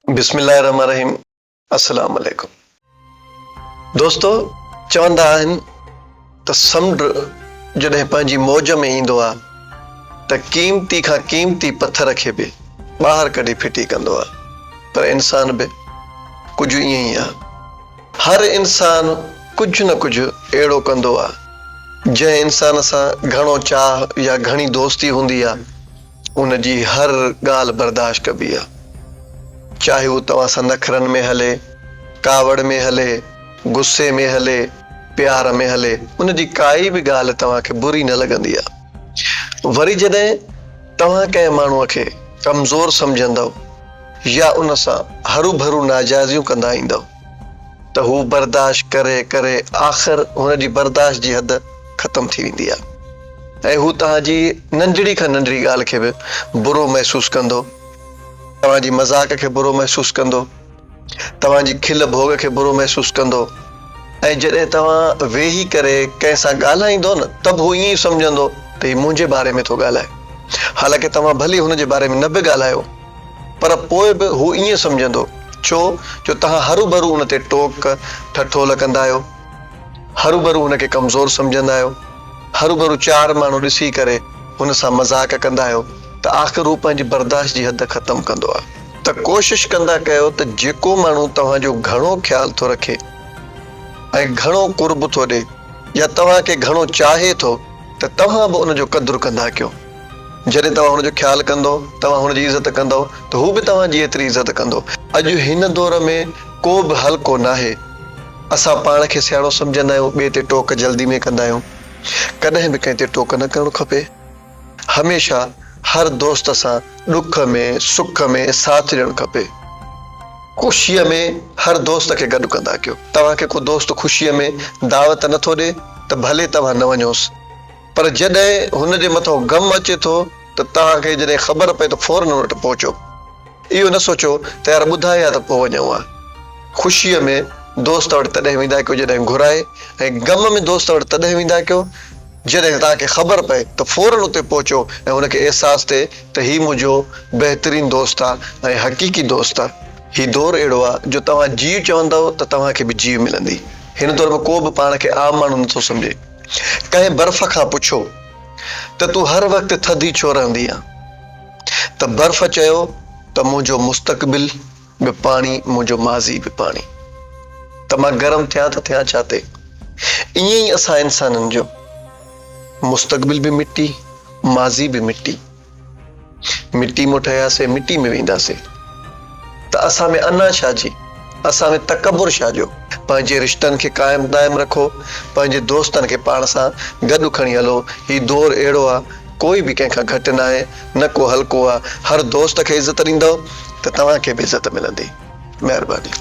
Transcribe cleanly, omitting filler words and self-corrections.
بسم الله الرحمن الرحيم السلام عليڪم دوستو چوندا آهن ته سمنڊ جڏهن پنهنجي موج ۾ ايندو آهي ته قيمتي کان قيمتي پٿر کي به ٻاهر ڪڍي ڦٽي ڪندو آهي پر انسان به ڪجهه ائين ئي آهي هر انسان ڪجهه نه ڪجهه اهڙو ڪندو آهي جنهن انسان سان گهڻو چاهه يا گهڻي دوستي هوندي آهي ان جي هر ڳالهه برداشت ڪبي آهي چاهي هو توهان سان نخرن ۾ هلي، ڪاوڙ ۾ هلي، غصي ۾ هلي، پيار ۾ هلي ان جي ڪائي به ڳالهه توهان کي بري نه لڳندي آهي. وري جڏهن توهان ڪنهن ماڻهوء کي ڪمزور سمجهندؤ يا ان سان هروڀرو ناجائزيون ڪندا ايندؤ ته هو برداشت ڪري ڪري آخر هن جي برداشت جي حد ختم ٿي ويندي آهي ۽ هو توهان جي ننڍڙي کان ننڍڙي ڳالهه کي به برو محسوس ڪندو، توهان جي مذاق کي برو محسوس ڪندو، توهان جي کل ڀوڳ کي برو محسوس ڪندو ۽ جڏهن توهان ويهي ڪري ڪنهن سان ڳالهائيندؤ نه ته به هو ائين ئي سمجهندو ته هي منهنجي باري ۾ ٿو ڳالهائي حالانڪه توهان ڀلي هن جي باري ۾ نه به ڳالهايو. پر پوء به هو ائين سمجهندو، ڇو جو توهان هروڀرو ان تي ٽوڪ، ٺٺول ڪندا آهيو، هروڀرو هن کي ڪمزور سمجهندا آهيو، هروڀرو چار ماڻهو ڏسي ڪري هن سان مذاق ڪندا آهيو ته آخر هو پنهنجي برداشت جي حد ختم ڪندو آهي. ته ڪوشش ڪندا ڪيو ته جيڪو ماڻهو توهان جو گهڻو خيال ٿو رکي ۽ گهڻو قرب ٿو ڏي يا توهان کي گهڻو چاهي ٿو ته توهان به ان جو قدر ڪندا ڪيو. جڏهن توهان هن جو خيال ڪندؤ، توهان هن جي عزت ڪندؤ ته هو به توهان جي ايتري عزت ڪندو. اڄ هن دور ۾ ڪو به هلڪو ناهي. اسان پاڻ کي سياڻو سمجهندا آهيون، ٻئي تي ٽوڪ جلدي ۾ ڪندا آهيون. ڪڏهن به ڪنهن تي ٽوڪ نه ڪرڻ کپي. هميشه هر دوست سان ڏک ۾ سک ۾ ساٿ ڏيڻ کپي. خوشيء ۾ هر دوست کي گڏ ڪندا ڪيو. توهان کي ڪو دوست خوشيء ۾ دعوت نه ٿو ڏي ته ڀلي توهان نه وڃوس. پر جڏهن هن جي مٿان غم اچي ٿو ته توهان کي جڏهن خبر پئي ته فورن هن وٽ پهچو. اهو نه سوچو ته يار ٻڌائي ها ته پوء وڃون ها. خوشيء ۾ دوست وٽ تڏهن ويندا ڪيو جڏهن گهرائي ۽ غم ۾ دوست وٽ تڏهن ويندا ڪيو جڏهن توهان کي خبر پئي ته فورن اتي پهچو ۽ هن کي احساس ٿئي ته هي منهنجو بهترين دوست آ ۽ حقيقي دوست آ. هي دور اهڙو آ جو توهان جيء چوندؤ ته توهان کي به جيء ملندي. هن دور ۾ ڪو به پاڻ کي عام ماڻهو نٿو سمجهي. ڪنهن برف کان پڇيو ته تون هر وقت ٿڌي ڇو رهندي آن؟ ته برف چيو ته منهنجو مستقبل به پاڻي منهنجو ماضي به پاڻي ته مان گرم ٿيان ته ٿيان ڇا تي؟ ائين ئي اسان انسانن جو مستقبل به مٽي ماضي به مٽي. مٽي مان ٺهياسي مٽي ۾ وينداسي ته اسان ۾ انا ڇا جي، اسان ۾ تڪبر ڇا جو. پنهنجي رشتن کي قائم دائم رکو، پنهنجي دوستن کي پاڻ سان گڏ کڻي هلو، هي دور اهڙو آ ڪوئي به ڪنهن کان گهٽ ناهي نه ڪو هلڪو آ، هر دوست کي عزت ڏيندؤ ته توهان کي به عزت ملندي. مهرباني.